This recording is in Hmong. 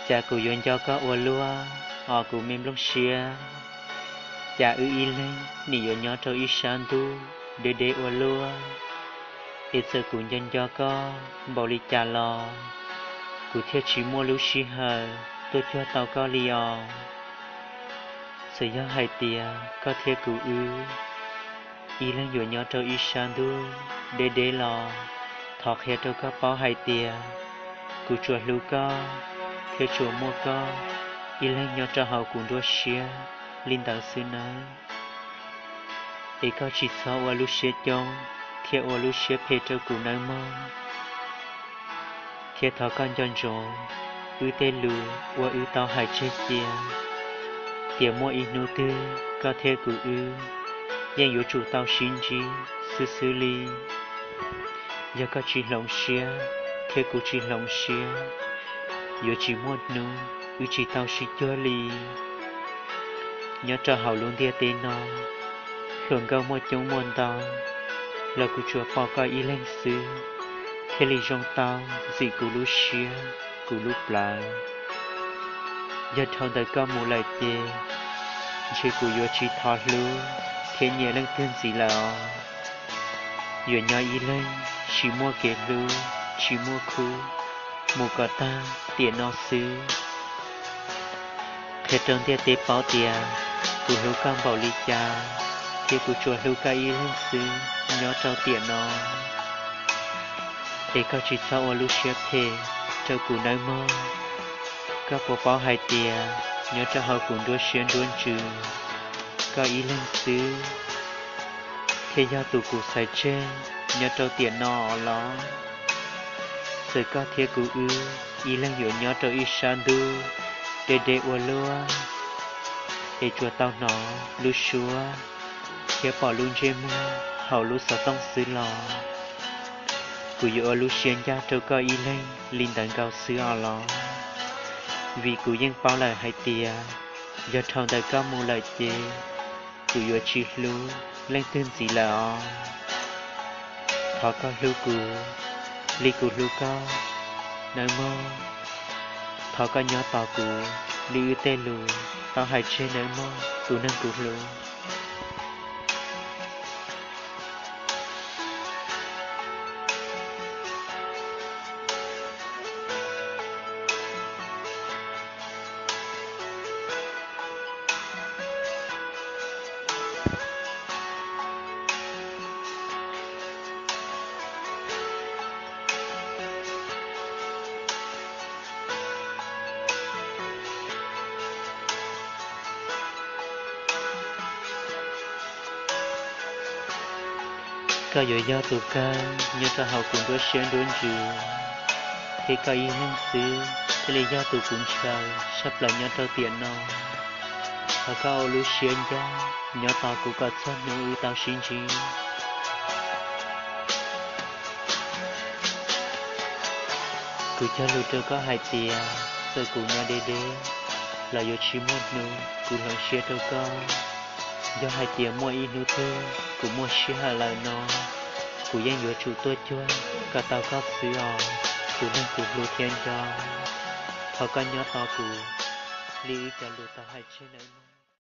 Cas kuv yuav nco koj ua luaj os kuv me nplooj siab. Cas wb ib leeg nim yuav nyob rau ib sab ntuj deb deb ua luaj. Es txawm kuv nco nco koj npaum li cas los kuv thiaj tsis muaj lub sij hawm tuaj cuag tau koj li os. Txawm yog hais tias koj thiab kuv wb ib leeg yuav nyob rau ib sab ntuj deb deb los, thov qhia rau koj paub hais tias kuv tsuas hlub koj thiab tsuas muaj koj ib leeg nyob rau hauv kuv nruab siab li ntawd xwb nawb. Es koj tsis txhob ua lub siab coob thiab ua lub siab phem rau kuv nawb mog. Thiab thov koj nco ntsoov wb tej lus uas wb tau hais tseg cia, tias muaj ib hnub twg koj thiab kuv wb yeej yuav tsum tau sib ntsib xwb xwb li. Yog koj tsis hloov siab thiab kuv tsis hloov siab, yuav tsis muaj hnub wb tsis tau sib cuag li. Nyob rau hauv lub ntiaj teb no, hluas nkauj muaj coob muaj ntau, los kuv tsuas pom koj ib leeg xwb thiaj li zoo tau ntxim kuv lub siab kuv lub plawv. Yog dhau ntawm koj mus lawm ces ntshe kuv yuav tsis thov hlub thiab nyiam leej twg ntxiv lawm os. Yuav nyob ib leeg tsis muaj kev hlub tsis muaj khub mus kom tag tiam no xwb. Qhia rau ntiaj teb paub tias kuv hlub koj npaum li cas, thiab kuv tsuas hlub koj ib leeg xwb nyob rau tiam no. Es koj tsis txhob ua lub siab phem rau kuv nawb mog. Koj puas paub hais tias nyob rau hauv kuv nruab siab nruab ntsws, koj ib leeg xwb thiaj yog tus kuv xaiv tseg nyob rau tiam no los? Txawm koj thiab kuv wb ib leeg yuav nyob rau ib sab ntuj deb deb ua luaj, es tsuas tau hnov lub suab thiab pom lub ntsej muag hauv lub xov tooj xwb los, kuv yuav ua lub siab ncaj rau koj ib leeg li ntawd nkaus xwb os los? Vim kuv yeej paub lawm hais tias yog dhau ntawm koj mus lawm ces kuv yuav tsis hlub leej twg ntxiv lawm os. Thov koj hlub kuv li kuv hlub koj nawb mog. Thov koj nyob tos kuv li wb tej lus tau hais tseg nawb mog tus neeg kuv hlub. Koj yuav yog tus kawg nyob rau hauv kuv nruab siab nruab ntsws, thiab koj ib leeg xwb thiaj li yog tus kuv ntshaw tshaj plaws nyob rau tiam no. Thov koj ua lub siab ncaj nyob tos kuv kom txog hnub wb tau sib ntsib. Kuv cog lus rau koj hais tias txawm kuv nyob deb deb los yuav tsis muaj hnub kuv hloov siab rau koj. Yog hais tias muaj ib hnub twg kuv muaj sij hawm lawm no, kuv yeej yuav tsum tuaj cuag kom tau koj xwb os, tus neeg kuv hlub thiab nco. Thov koj nyob tos kuv li wb cov lus tau hais tseg nawb mog.